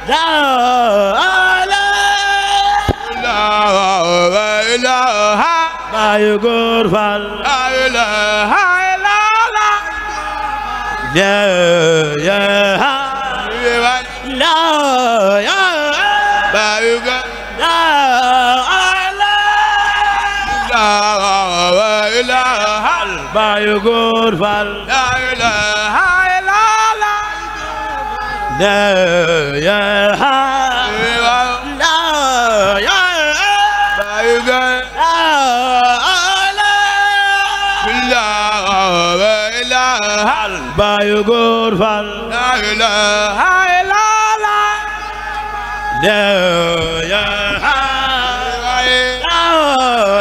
لا إله ما يقول فال لا إله إلا الله لا لا يا ما يقول لا إله ما يقول فال لا إله إلا الله لا يا لا يا ما يقول ما يقول فال لا إله إلا الله لا يا لا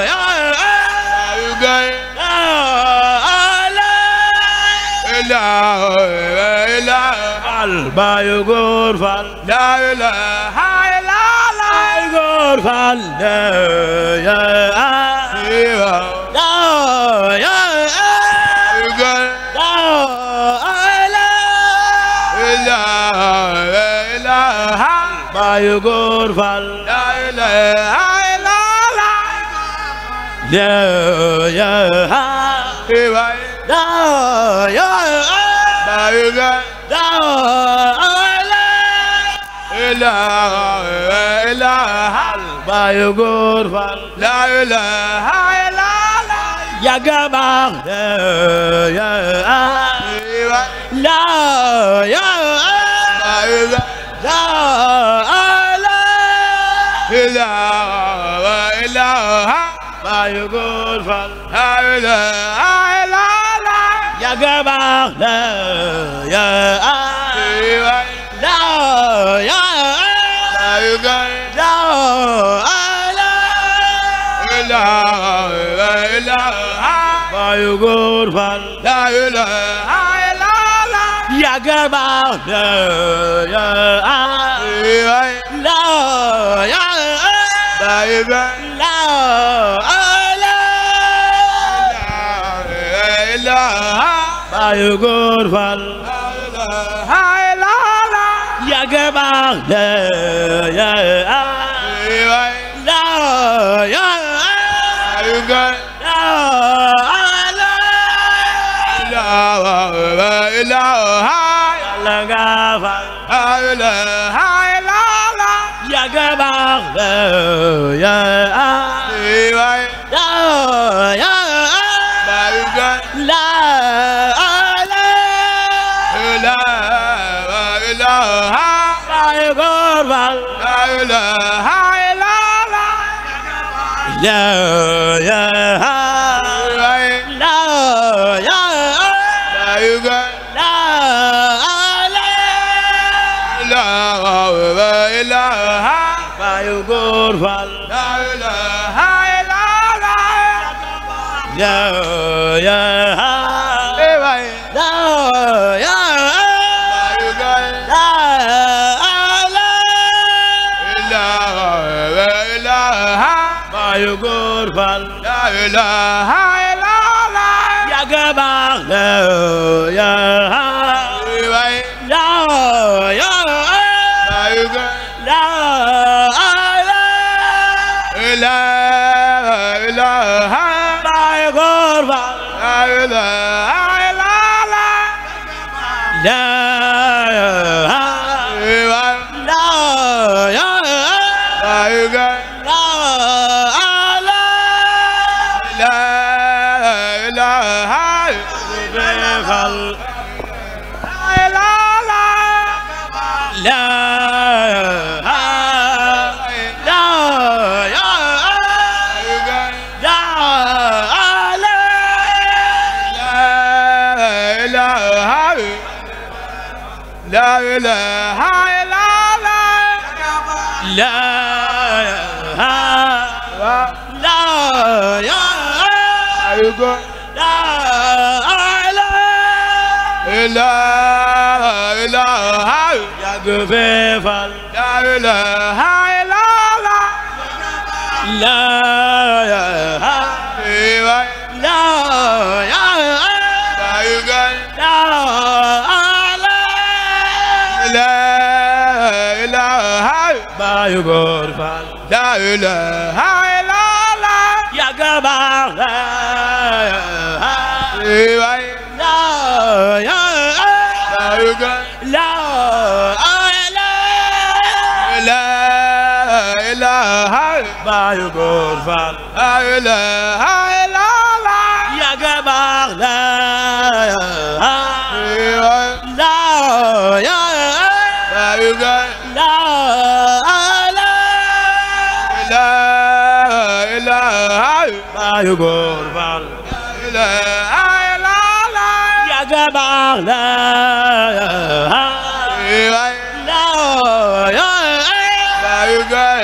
يا ما يقول فال لا إله إلا الله يقول فال لا يا لا يا ما يقول فال لا إله إلا الله لا يا لا يا ما يقول لا إله ما يقول فال لا إله إلا الله يا جماعة يا لا يا ما يقول لا إله ما يقول فال لا إله إلا الله يا جماعة لا يا لا يا ما يقول لا إله ما يقول فال لا إله إلا الله يا جماعة لا يا لا يا ما يقول لا إله ما يقول فال لا إله إلا الله يا جماعة لا يا لا يا ما يقول لا إله إلا الله يا جماعة يا لا يا ما يقول لا إله ما يقول لا إله إلا الله لا يا لا يا ما يقول لا إله ما يقول لا إله إلا الله لا يا لا يا ما يقول فال لا إله إلا الله يا جماعة لا يا لا يا ما يقول لا إله ما يقول فال لا إله إلا الله لا يا ما يقول لا إله إلا الله لا لا يا يقول لا إله يا قفيف لا إله إلا الله لا لا يا يقول لا إله Bayu Góor Fall la ilaha illallah yàgg baax la waay la Bayu Góor la ilaha Bayu Góor Fall la ilaha illallah yàgg baax la waay Bayu Góor la Bayu Góor Fall yàgg baax la Bayu Góor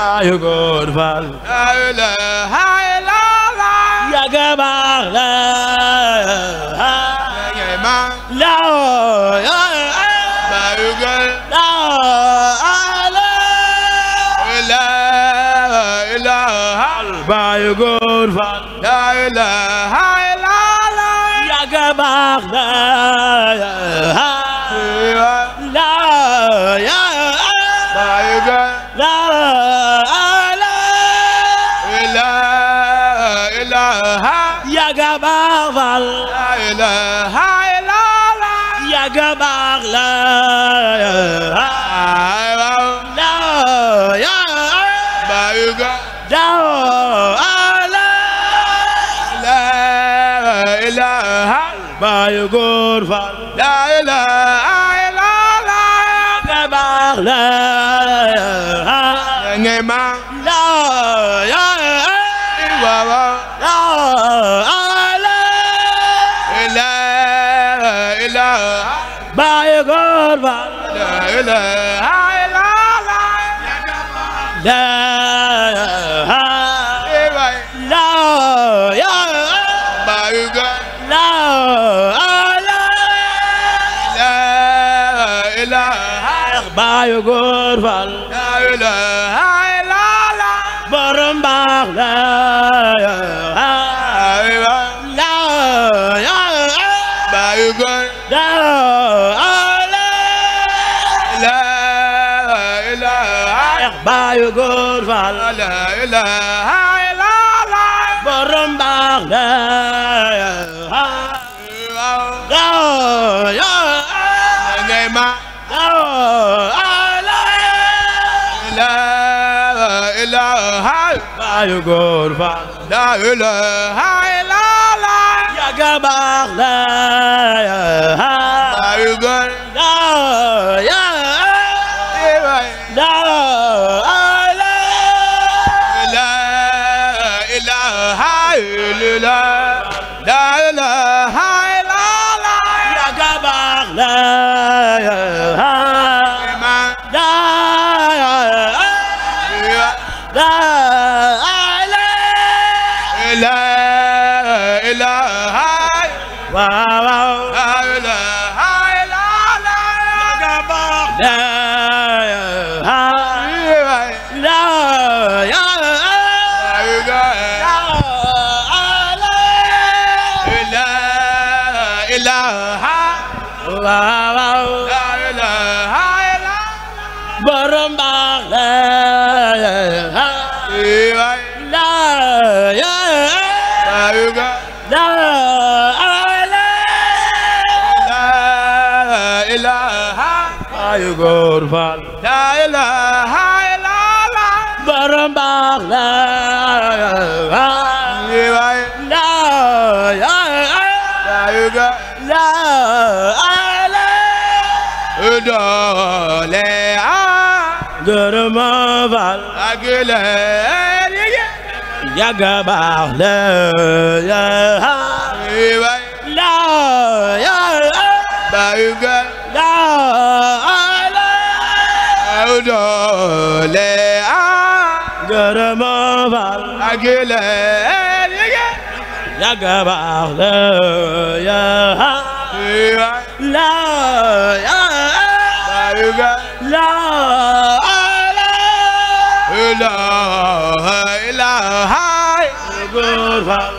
Bayu Góor Fall yàgg baax la Bayu Góor Bayu Góor Fall yàgg baax la Bayu Góor yàgg baax Fall yàgg baax la Bayu Góor Bayu Góor Fall yàgg baax la Bayu Góor Fall Bayu Góor Fall borom baax la Bayu Góor Bayu Góor Fall borom baax la Bayu Góor Fall yàgg baax la Bayu Góor borom baax la Bayu Góor Fall borom baax la gërëm Fall yàgg baax la Bayu Góor gërëm Fall yàgg baax la Bayu Góor Góor Fall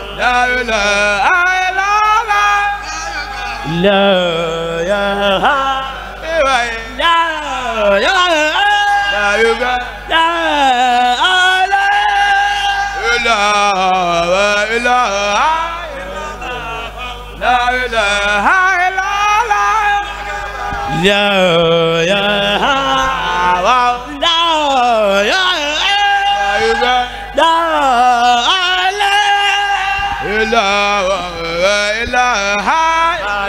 لا يا لا يا بايوغا لا لا لا إله لا إله إلا الله لا يا لا يا بايوغا لا إله إله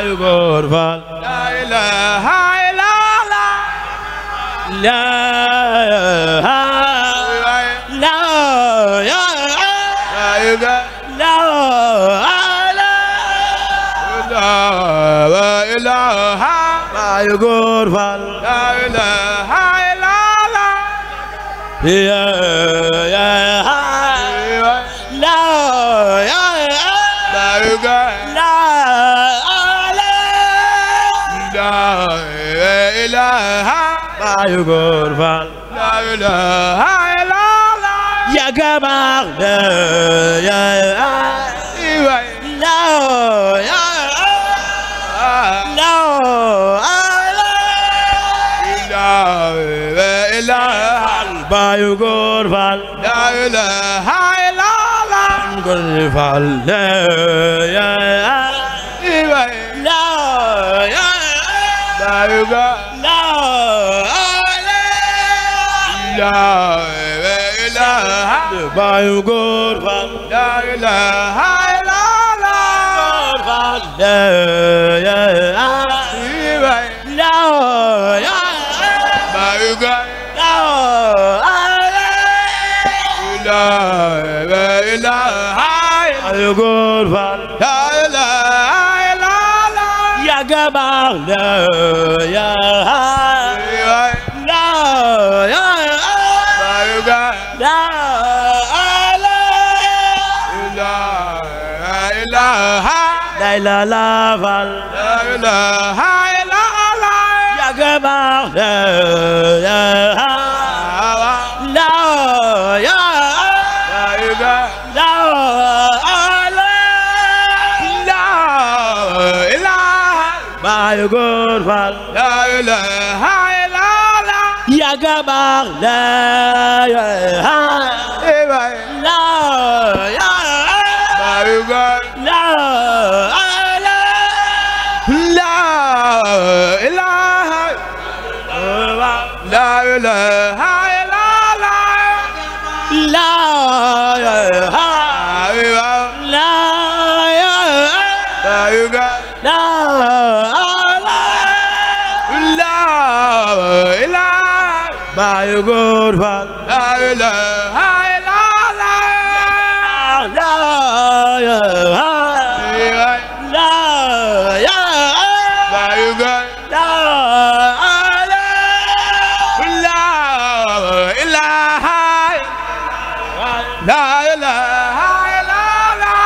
يقول فال لا إله إلا الله لا لا يا بايوغا لا لا إله ما يقول فال لا إله إلا الله يا لا يا بايوغا لا لا إله ما يقول فال لا إله إلا الله يا جماعة يا لا يا لا لا إله ما يقول فال لا إله إلا الله يقول فال لا يا لا يا بايوغا لا لا إله ما يقول فال لا إله إلا الله لا يا لا يا بايوغا لا لا إله يقول فال لا إله إلا الله يا جماعة يا لا يا بايوغا لا لا إله لا لا لا فال لا إله إلا الله يا جماعة يا لا يا بايوغا لا لا إله ما يقول فال لا إله إلا الله يا جماعة لا يا لا يا بايوغا لا لا إله لا إله إلا الله لا يا لا يا بايوغا لا لا إله ما يقول فال لا إله إلا الله لا يا لا يا بايوغا لا لا إله لا إله إلا الله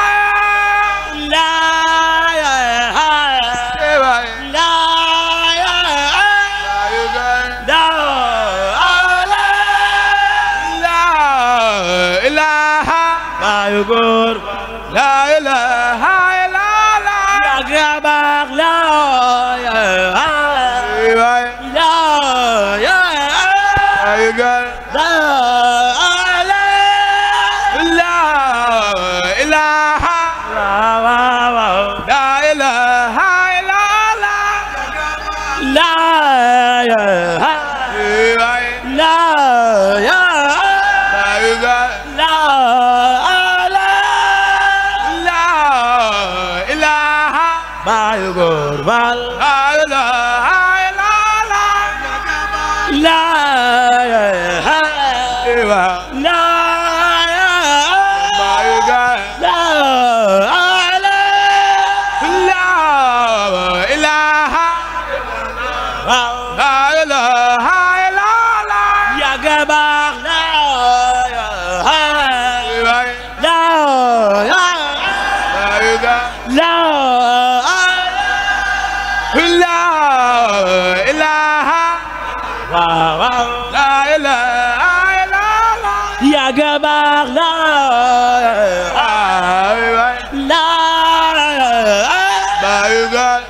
لا يا لا يا بايوغا لا لا إله ما يقول لا إله إلا الله يا جماعة لا يا لا يا بايوغا لا لا إله لا إله إلا الله لا يا لا يا بايوغا لا لا إله ما يقول فال لا إله إلا الله لا يا لا يا بايوغا لا لا إله لا إله إلا الله يا جماعة لا يا بايوغا لا لا إله لا إله إلا الله يا جماعة لا بايوغا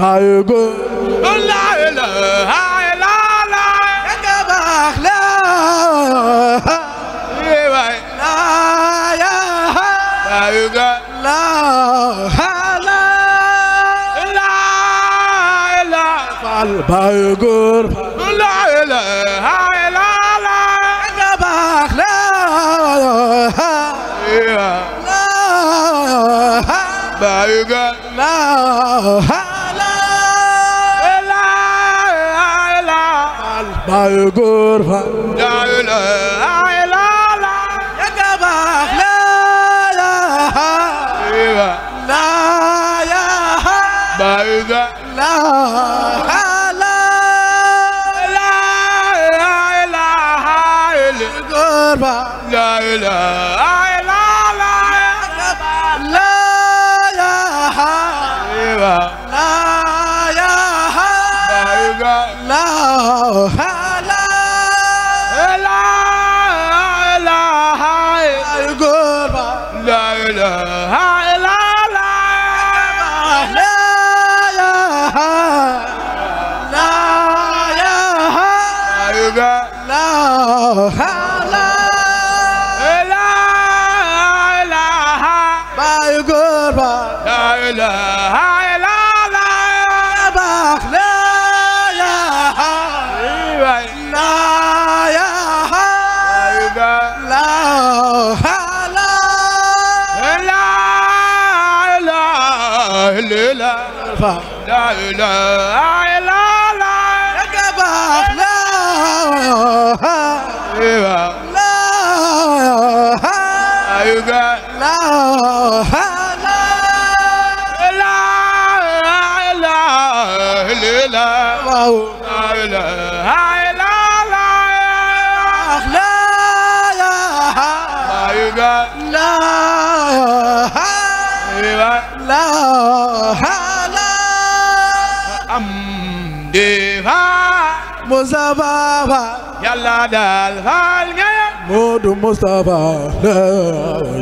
bayu góor la ilaha illallah nga baax la waay la ilaha bayu góor la fal bayu góor la ilaha illallah nga baax la bayu góor la bayu góor fa la ilaha illallah nga baax la bayu góor la góor fa la ilaha illallah la bayu góor la góor fa la ilaha bayu góor fa la ilaha illallah baax la waay bayu góor la la ilaha fa la ilaha illallah nga baax la bayu góor la waaw Mustafa Yàlla daal faal nga Moodu Mustafa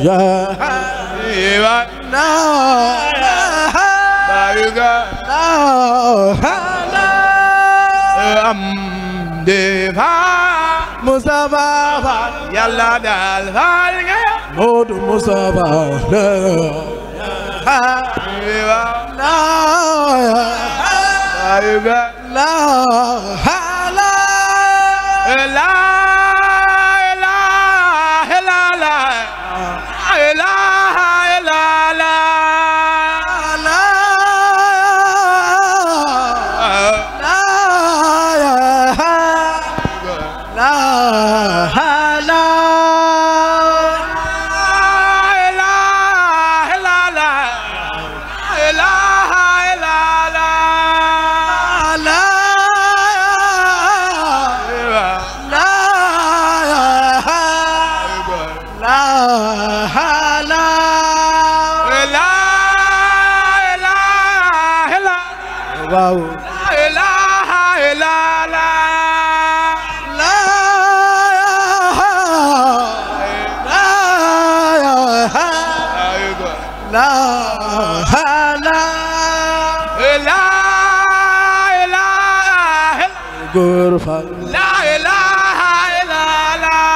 ya bayu góor am defa Mustafa Yàlla daal faal nga Moodu Mustafa bayu góor waaw góor fa la ilaha illallah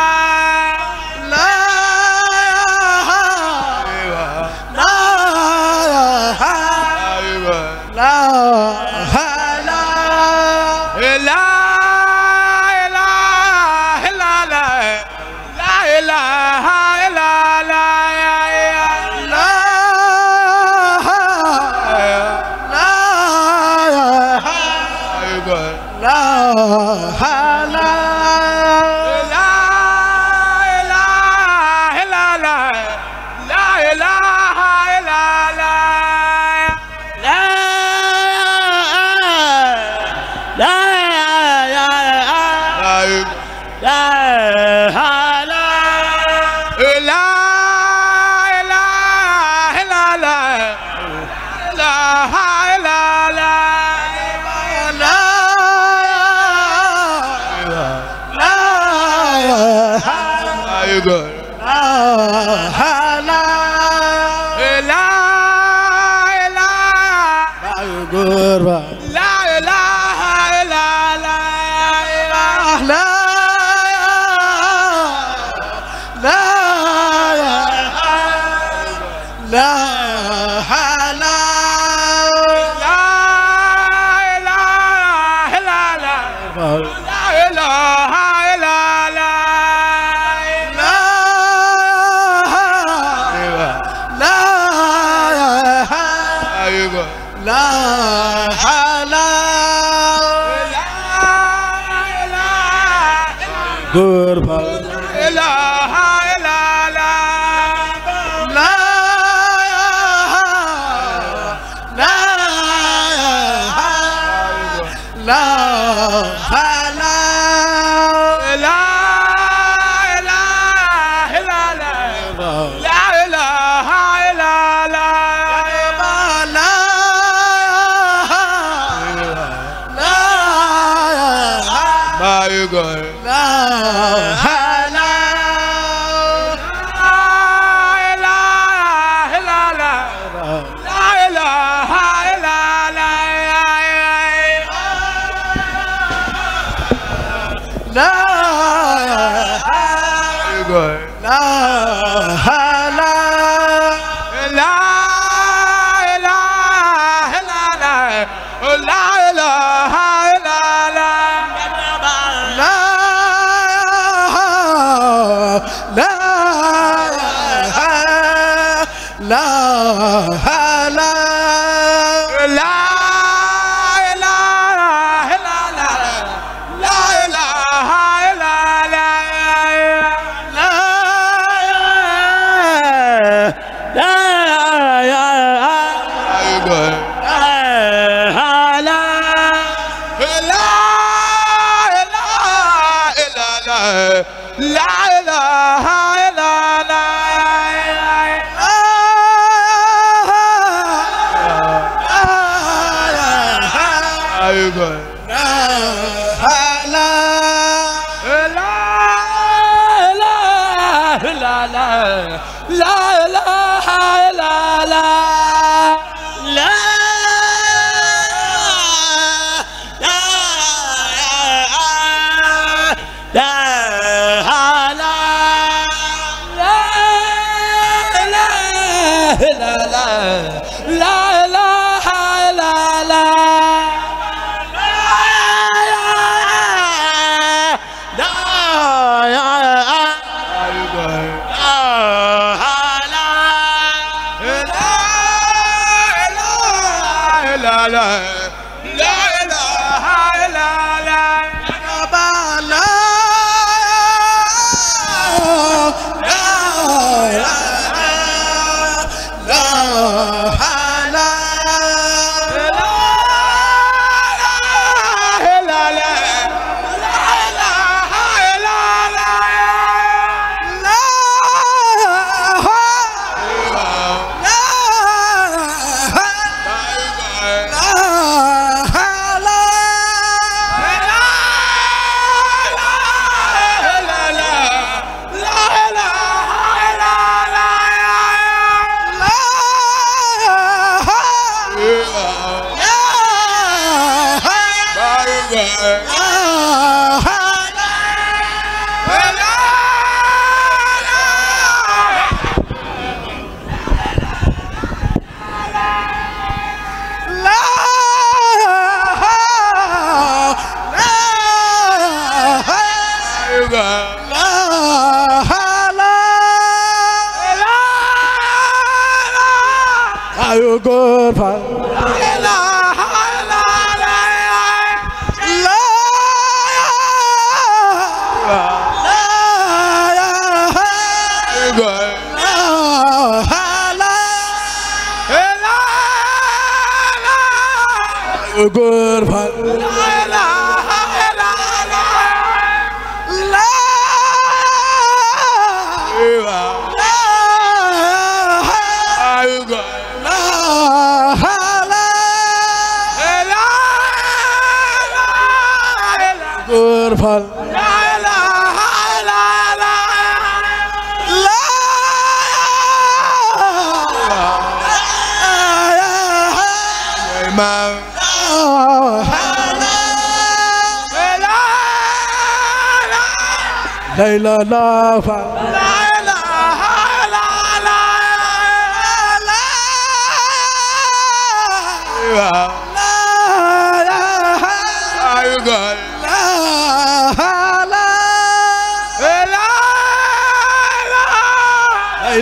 góor ba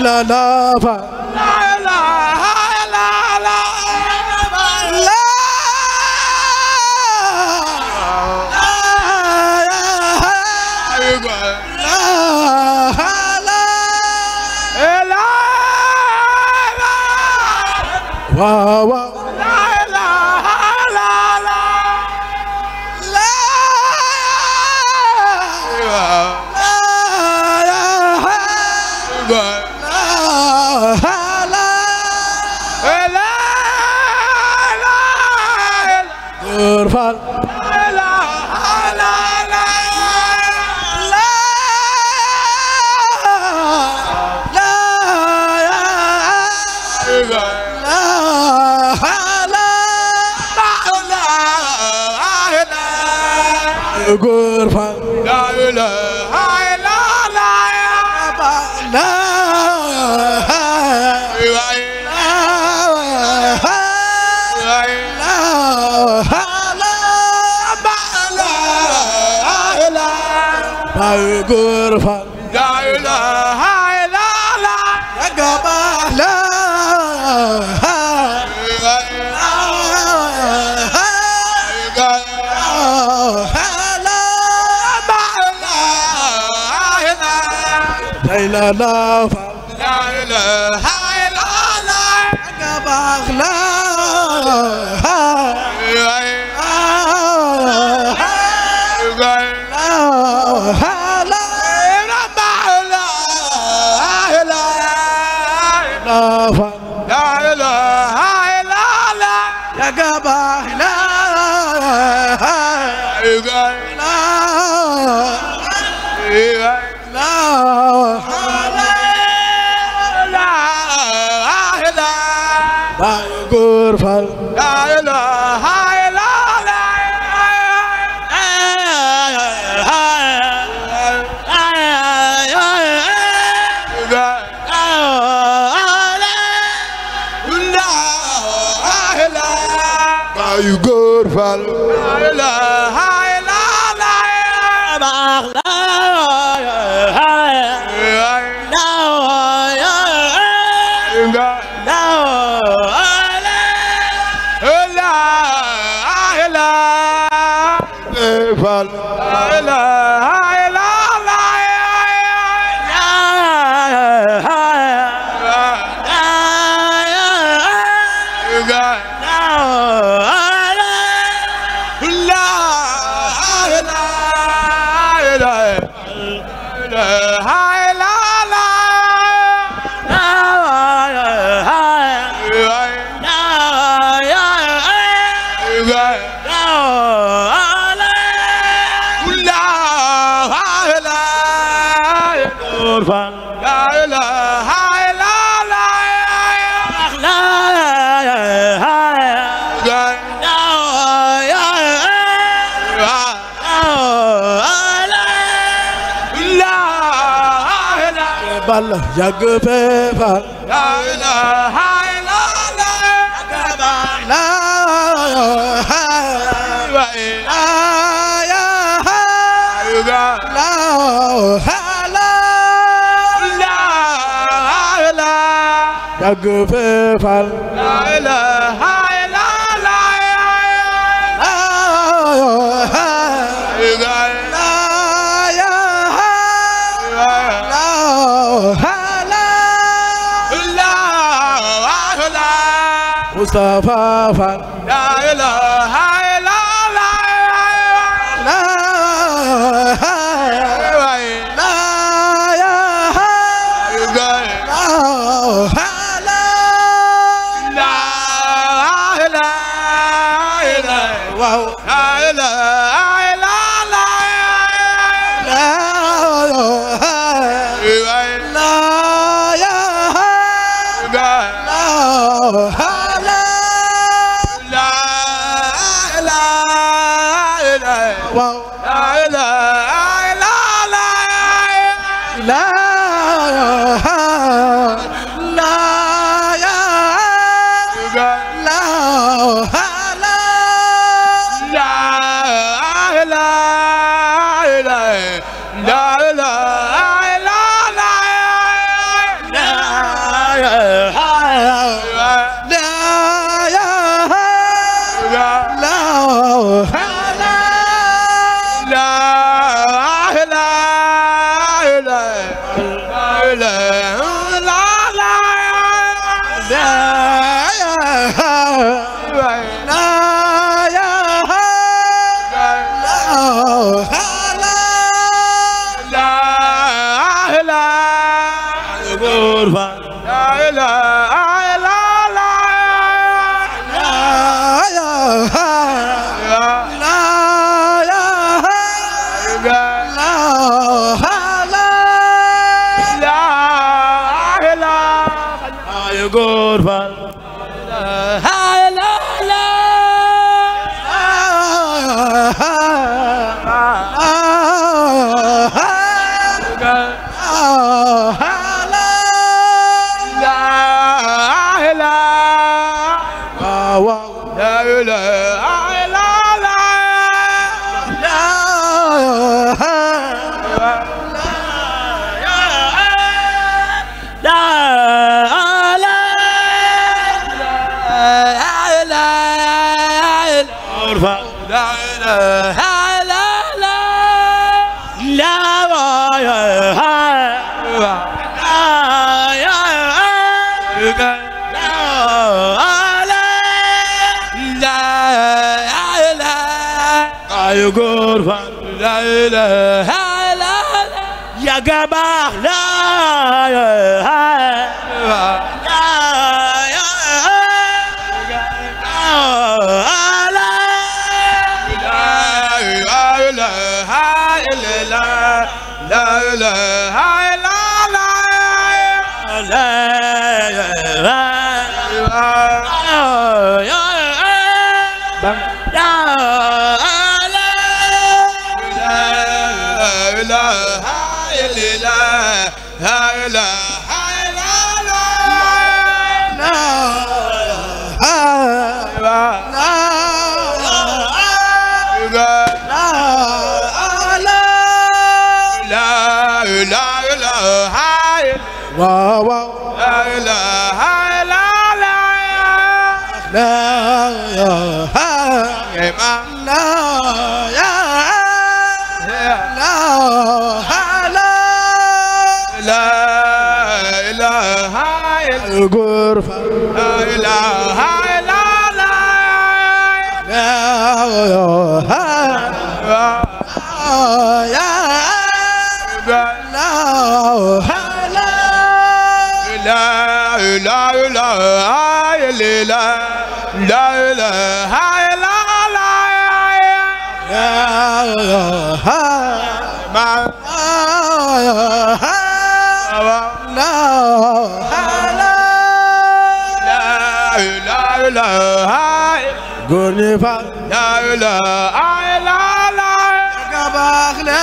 إلا لا فال لا إله إلا الله لا واو لا إله إلا فال غرفة لا إله إلا الله لا غرفة لا إله إلا الله يا جبا لا لا لا لا إله إلا الله جبا لا لا إله إلا الله يا جبا لا غرفة لا إله إلا غرفة لا إله إلا bal yàgg fee fal لا إله إلا الله la yàgg fee fal لا إله إلا Mustafa Fall لا إله إلا góor Fall ayu góor Fall la ilaha illa yaga baax la wow wow la ilaha illa la góor Fall la ilaha illa góor ñi Fall la ilaha illa yaga baax la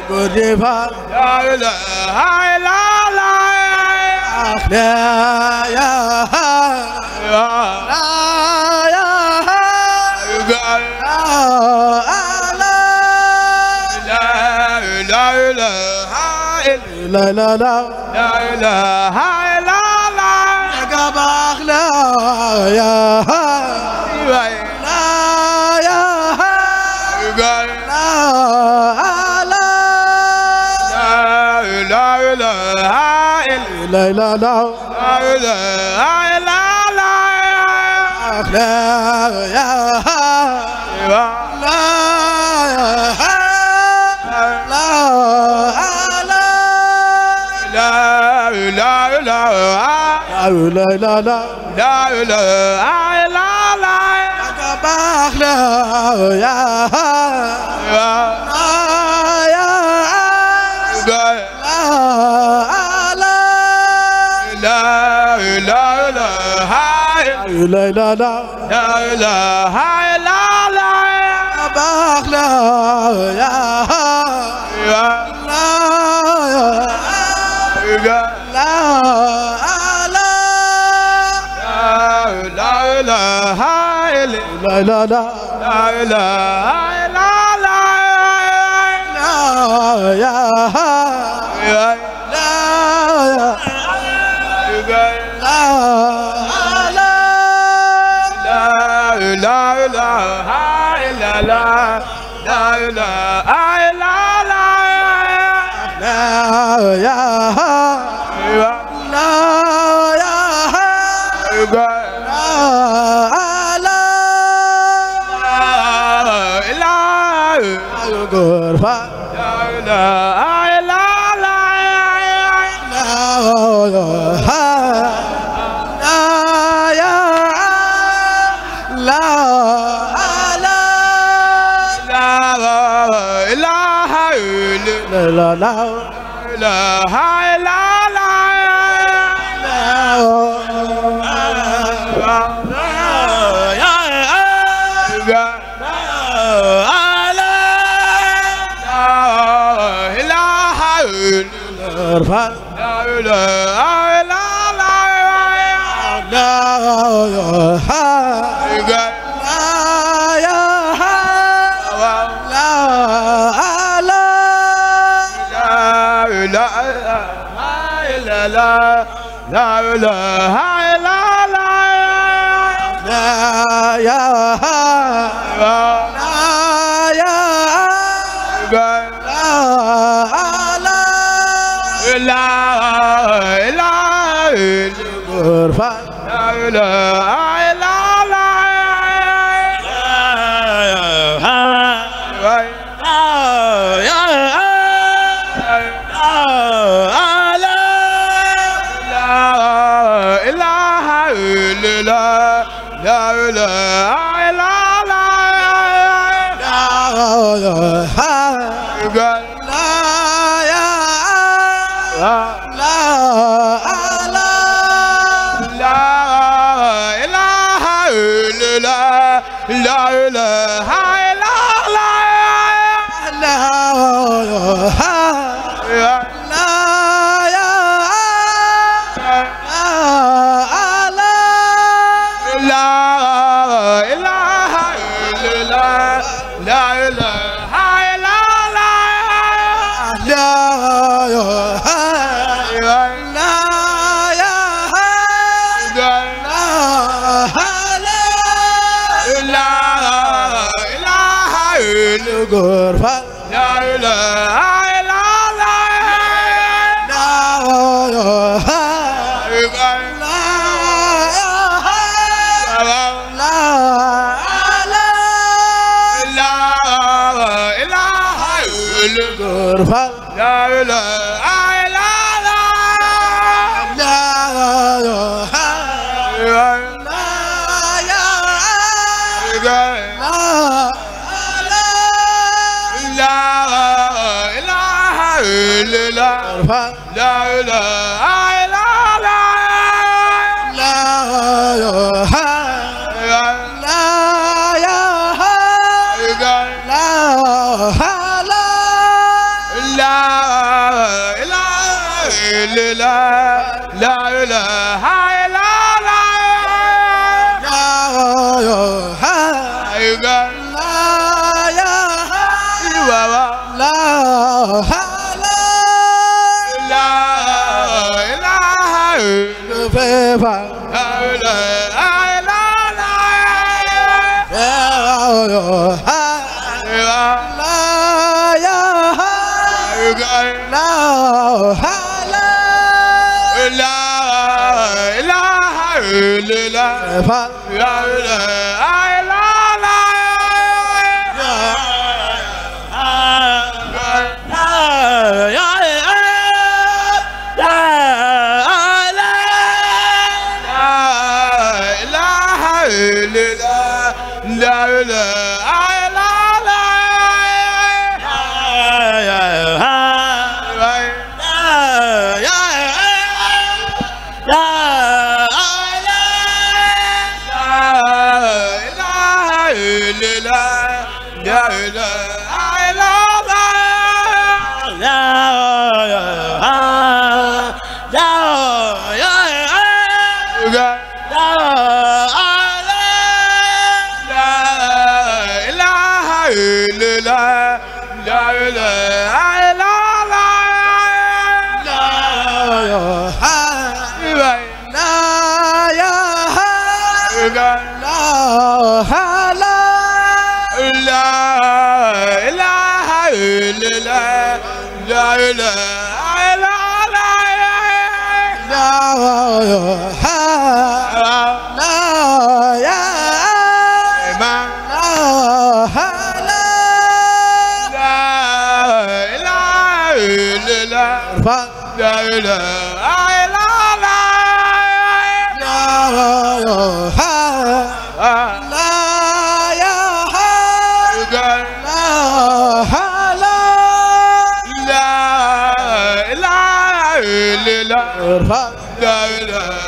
góor ñi Fall la ilaha illa la la la la ilaha illa yaga baax la la la la la La إلا الله لا إله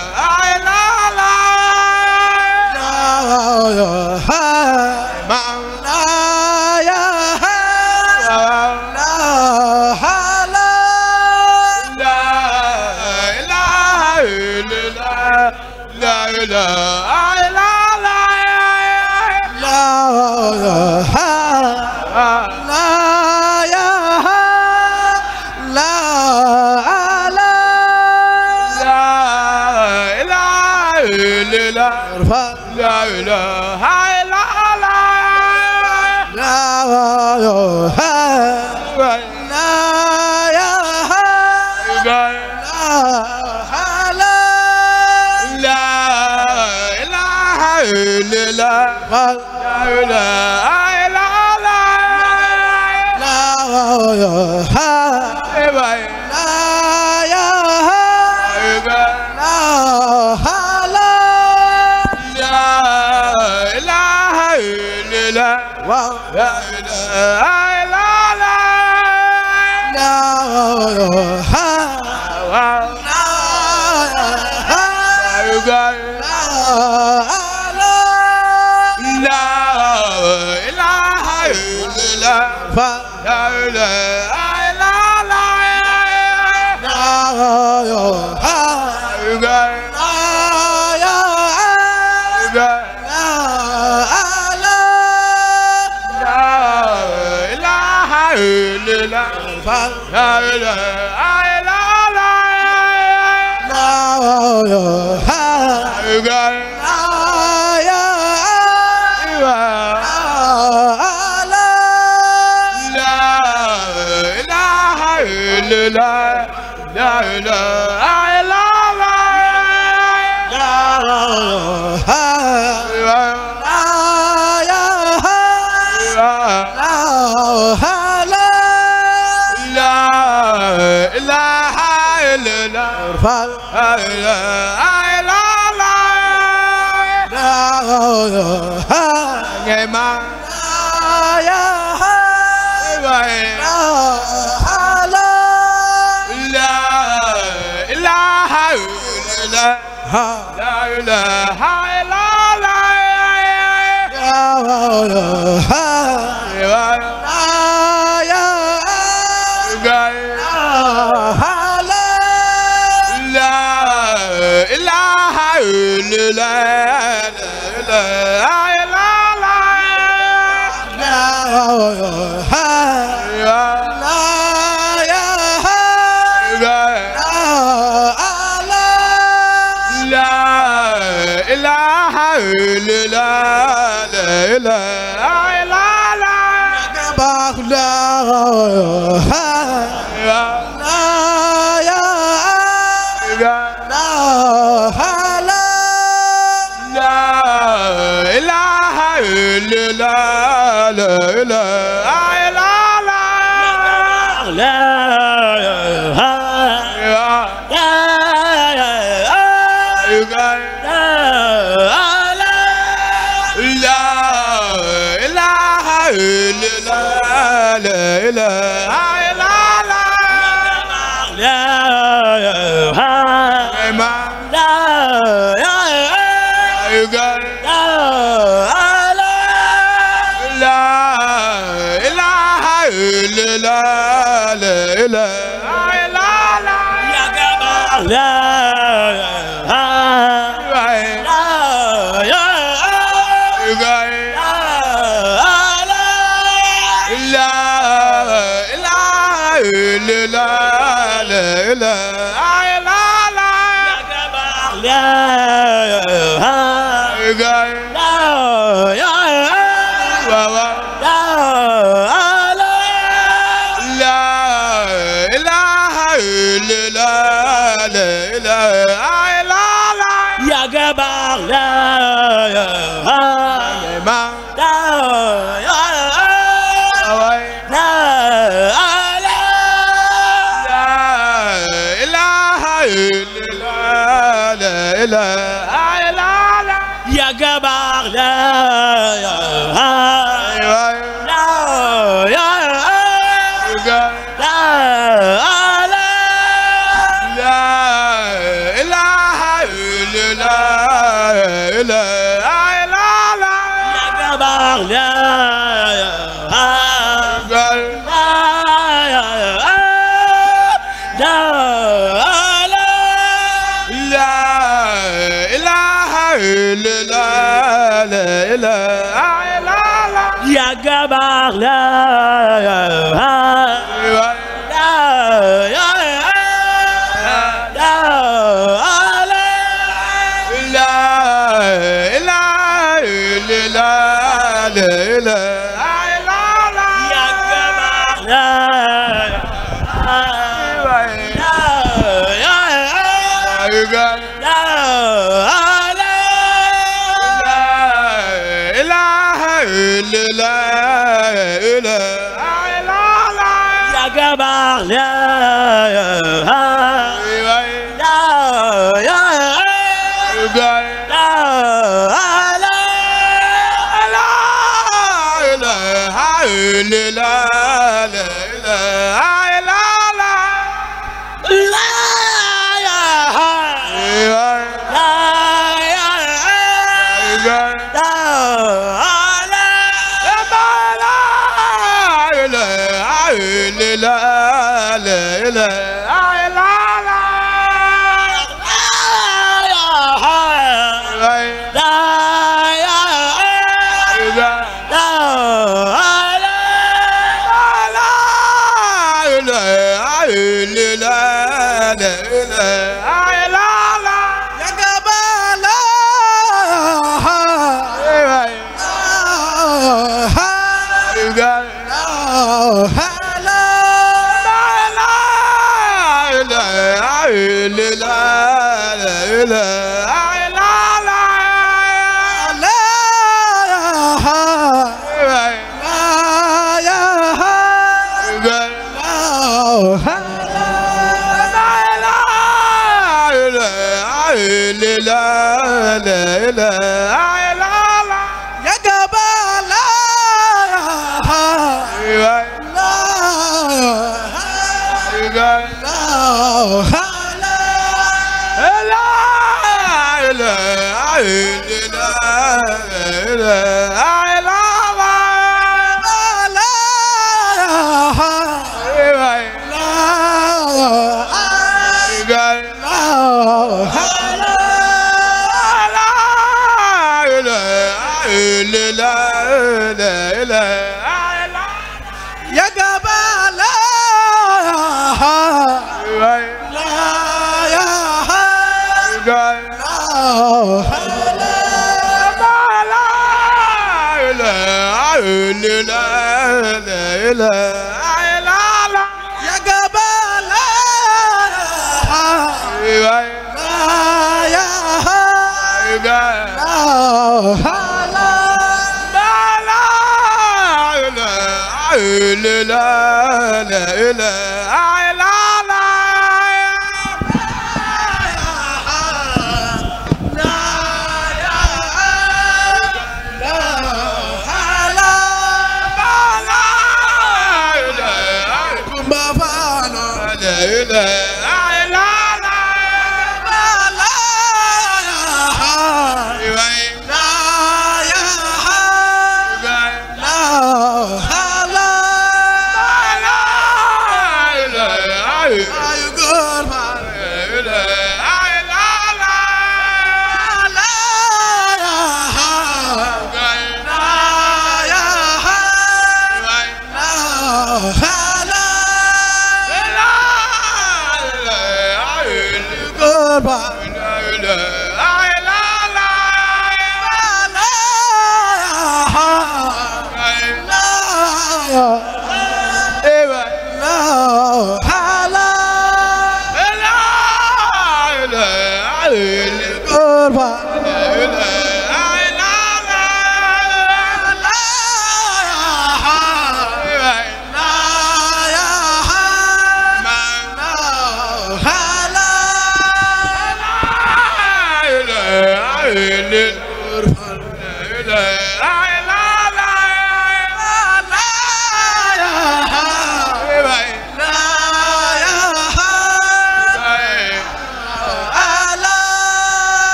إلا yàgg baax la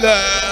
La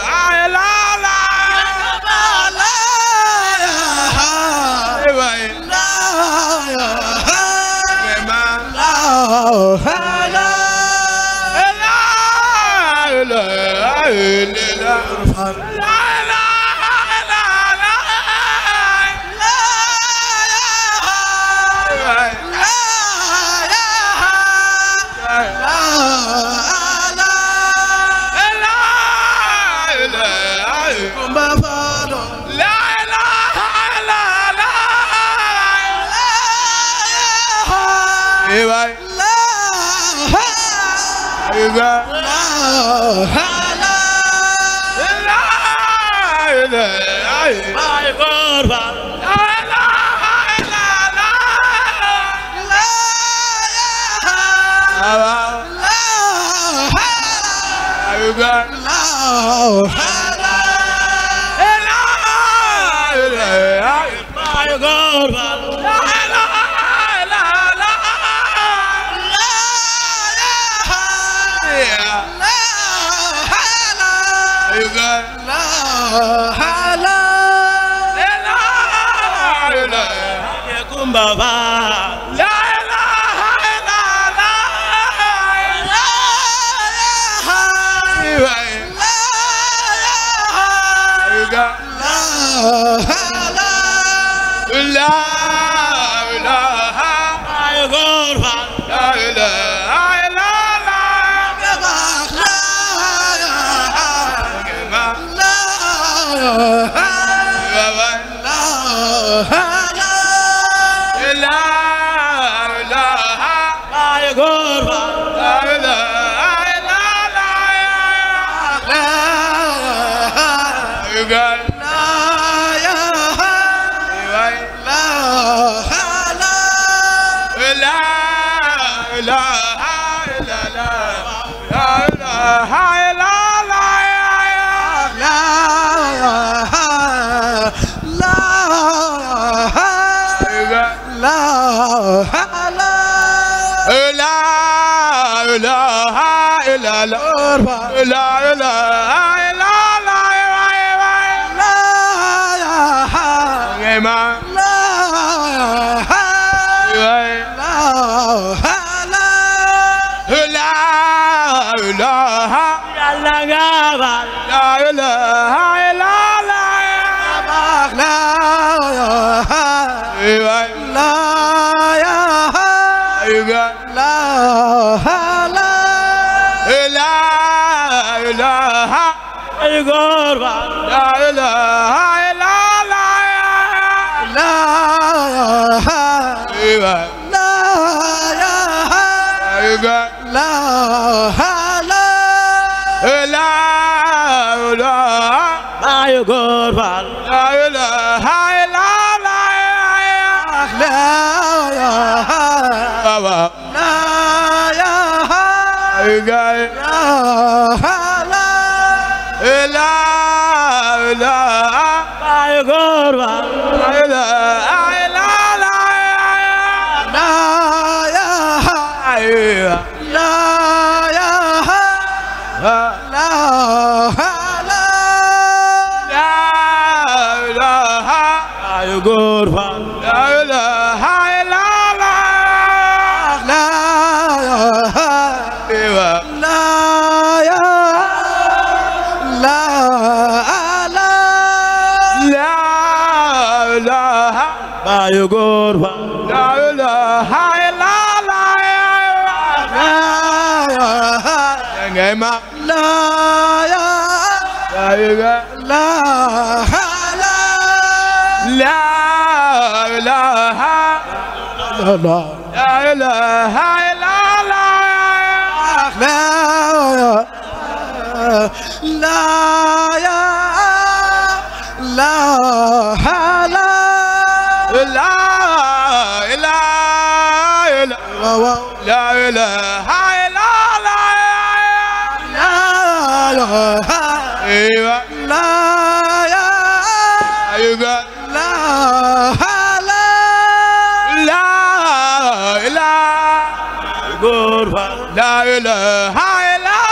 ilaha illallah.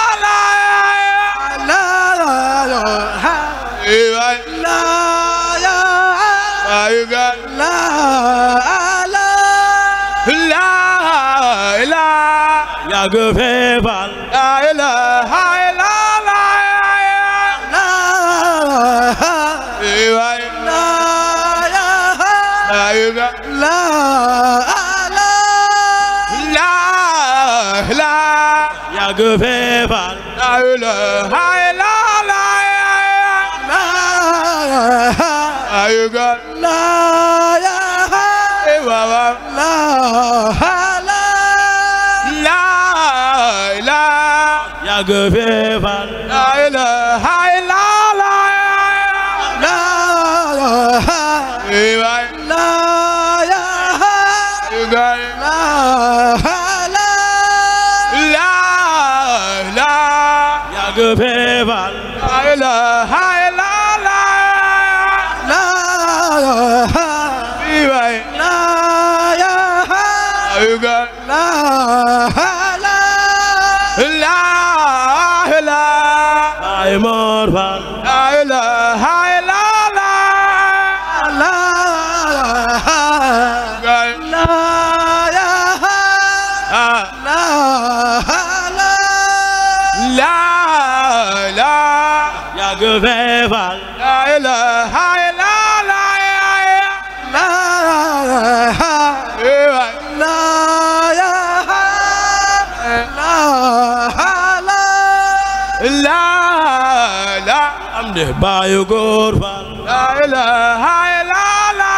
yàgg fee fal la ilaha illallah yàgg fee fal la ilaha illallah yàgg fee fal la ilaha illallah yàgg fee fal la ilaha illallah Baay Mor Fall la ilaha yàgg fee fal la ilaha illallah am de Baayu Góor Fall la ilaha illallah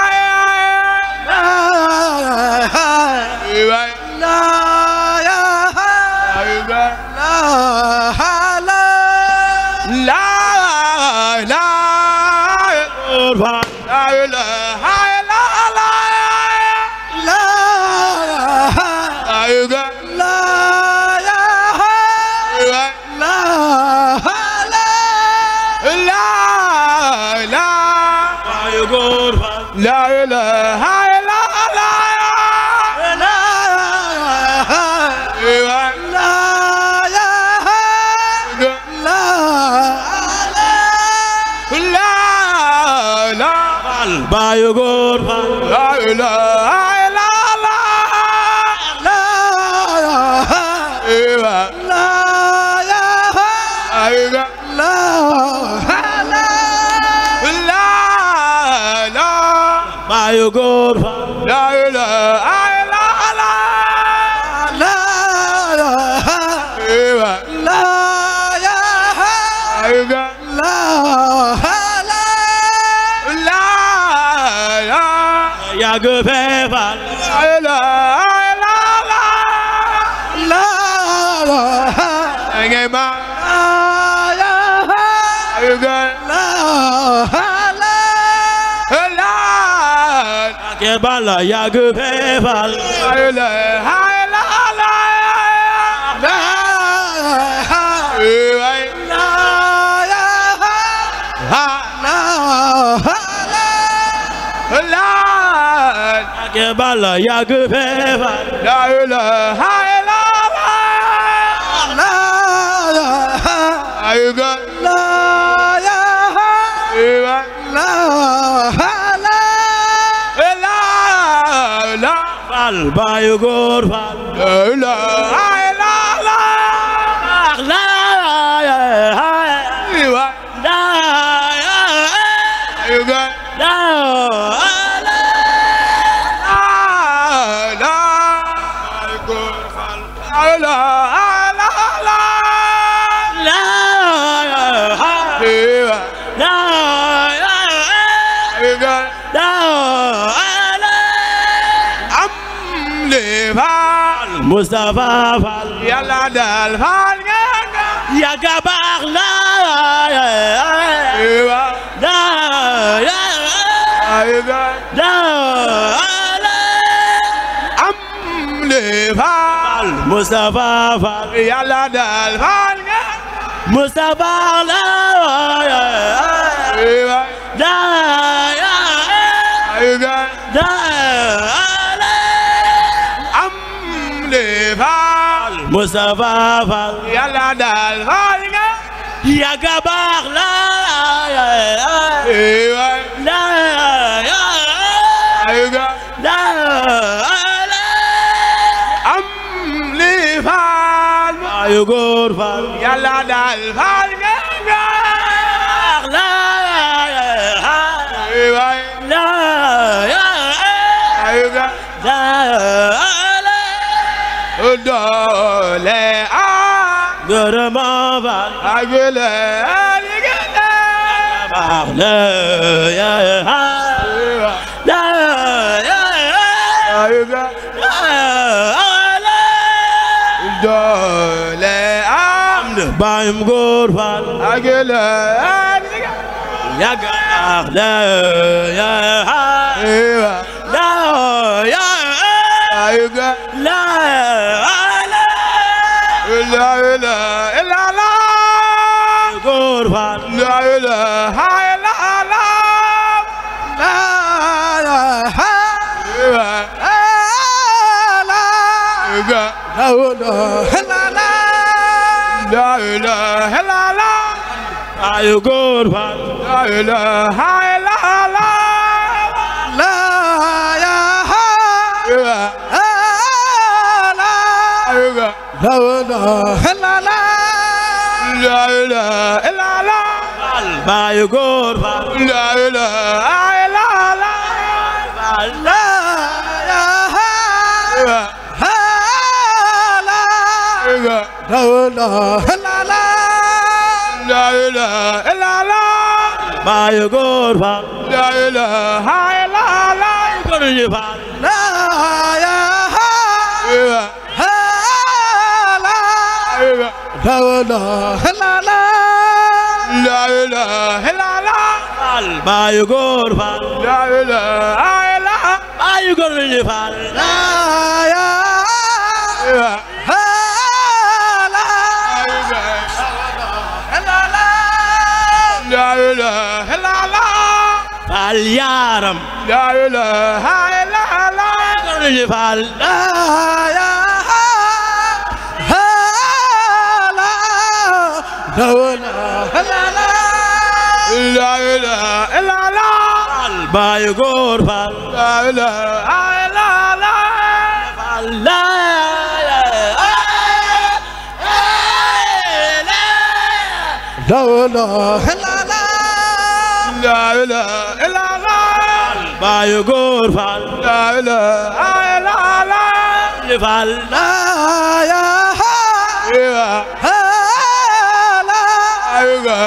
Góor Fall Baayu Góor Fall la ilaha Baayu Góor Fall la ilaha Baayu Góor Fall la ilaha yàgg fee fal ke bala yàgg fee fal ke bala yàgg fee fal la ilaha Fall Baayu Góor Fall Mustafa Fall yàlla daal Fall nga yàgg baax la am le Fall Mustafa Fall yàlla daal Fall nga Mustafa la Mustafa Fall yàlla daal Fall nga yàgg baax la am li Fall Bayu góor Fall Yàlla daal faal nga la waay la ayuga doole gërëma Fall agule la ayuga doole Bayum góor Fall agule yaga la ayuga la góor Fall la ilaha illallah la ilaha illallah Bayu góor Fall la ilaha illallah la ilaha illallah Bayu góor Fall la ilaha illallah la Bayu góor Fall la ilaha illallah góor ñi Fall la ilaha illallah Bayu góor Fall la ilaha illallah Bayu góor ñi Fall la ilaha illallah Fall yaram la ilaha illallah góor ñi Fall la ilaha illallah Bayu góor Fall la ilaha illallah la la ilaha illallah Bayu góor Fall la ilaha illallah Fall ayuga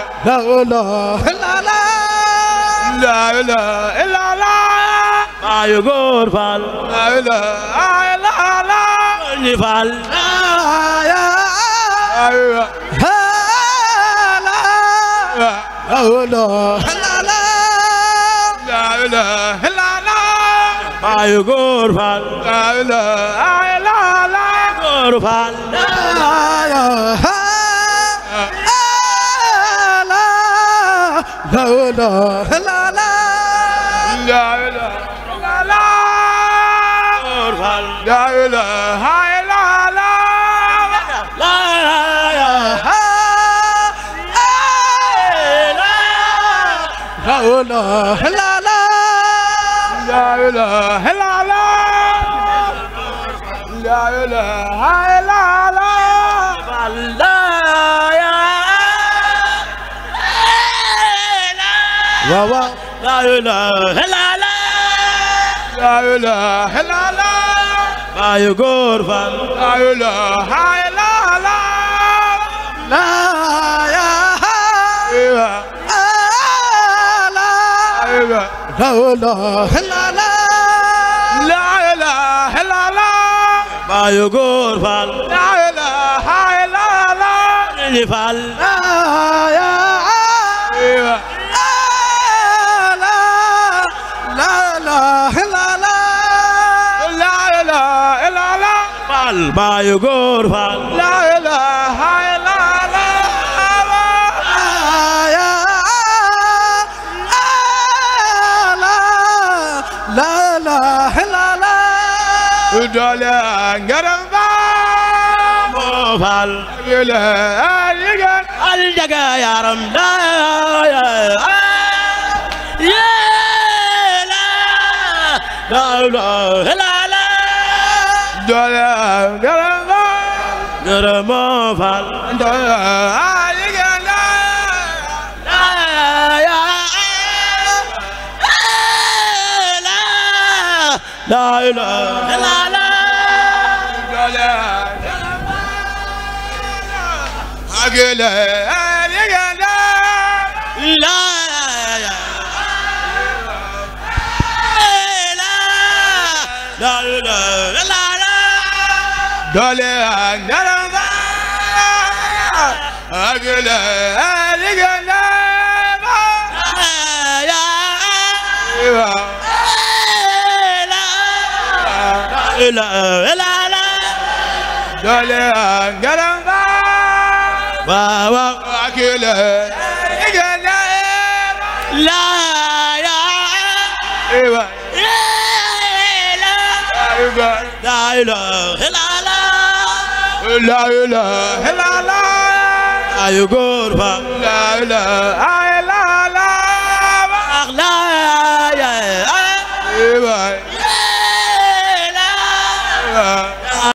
la ilaha illallah Bayu góor Fall la ilaha illallah ñi Fall ayuga la ilaha illallah Bayu góor Fall la ilaha illallah góor Fall la ilaha illallah góor Fall la ilaha illallah la la ilaha illallah la ilaha illallah la ilaha illallah la ilaha illallah Bayu góor Fall la ilaha illallah la ilaha illallah Bayu góor Fall la ilaha illallah ñi Fall Fall Bayu góor Fall la ilaha illallah doole ngaram Fall al jaga yaram da la ngërëmo fal la ilaha illallah agele la dole angaramba agele liganda dole angaramba wawa agele liganda la ya ewa la ilaha illallah la ilaha illallah ayu góor fa la ilaha illallah la ya ewa